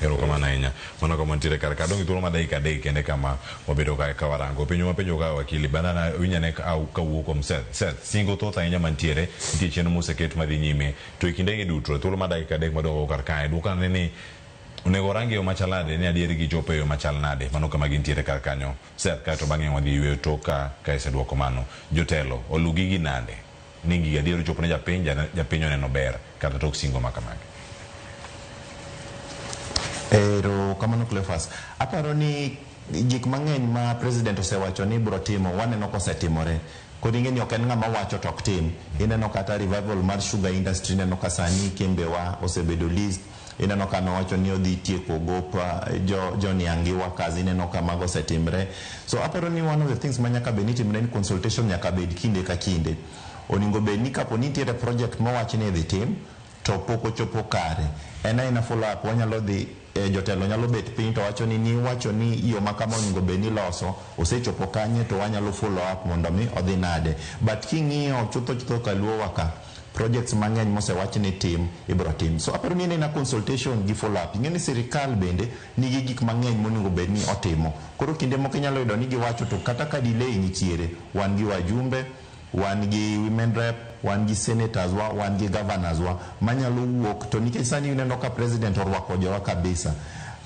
Erokamano ahinya. Mano kama nitiere kar ka. Adong' gi thuolo mar dakika 3 kende kama wabedo kae ka warango. Penjo mapenjo ka wakili, banana winj ane ka kawuok kuom Seth. Seth, singo thoth ahinya mantiere, nitie chenro moseket madhi nyime. To e kindegi duto, e thuolo mar dakika 3 madong' go kar kae, duok ane ni onego orang e yo machal nade ni adier gichopo e yo machal nade. Mano kama gintiere kar kanyo. Seth, kaeto bang'e wadhi yueyo tok ka iseduoko mano. Jotelo, olu gigi nade? Ni gigi adier ochopo ne japiny, japiny oneno ber kata tok singo ma kamagi. Ero kamano, Cleophas. Aparo ni gik mang'eny ma president osewacho ni biro timo waneno kosetimore. Koro ing'e ni ok en ng'ama wacho to ok tim. Ineno kata revival mar sugar industry, ineno ka sani kembewa osebedo list. Ineno ka nowacho ni odhi tieko gop jo niang' gi workers, ineno ka mago osetimre. So aparo ni one of the things ma nyaka bed ni timre ni consultation nyaka bed kinde ka kinde. Onego bed ni kapo ni nitiere project mowach ni idhi tim to pok ochopo kare. En aena follow up, wanyalo dhi jotelo nyalo bet piny to wacho ni niwacho ni yo ma kama onego bed ni iloso osechopo kanye, to wanyalo follow up mondo mi odhi nade. But king'iyo chutho chutho kaluowa ka, projects mang'eny mosewach ni tim ibro tim. So aparo ni en aena consultation gi follow up. Ing'e ni sirikal bende nigi gik mang'eny monego bed ni otimo. Koro kinde moko inyalo yudo ni giwacho to kata ka delay nitiere, wan gi wajumbe, wan gi women rep, wan gi senators wa, wan gi governors wa manyalo wuok to nikech sani ineno ka president orwako jowa kabisa.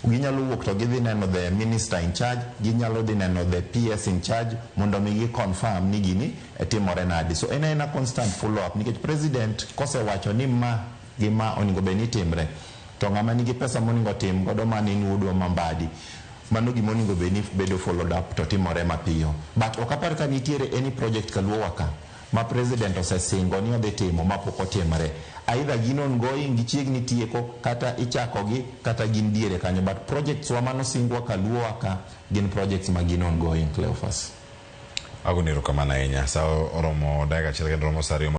Ginyalo wuok to gidhi neno the minister in charge, ginyalo dhi neno the PS in charge mondo mi gi confirm ni gini timore nade. So en aena constant follow up nikech president kosewacho ni ma gi ma onego bed ni timre, to ng'ama nigi pesa monego tim godo mano en wuodwa ma Mbadi. Mano gima onego bed ni bedo followed up to timore mapiyo. But ok apar ka nitiere any project kaluowa ka ma president osesingo ni odhi timo mapok otimre. Either gin ongoing, gichiegni tieko, kata ichako gi, kata gin diere kanyo. But projects wa manosingwa kaluowa ka gin projects ma gin ongoing, Cleophas. Agoni erokamano ahinya. Sa oromo dakika 1 kendo romo sa 2.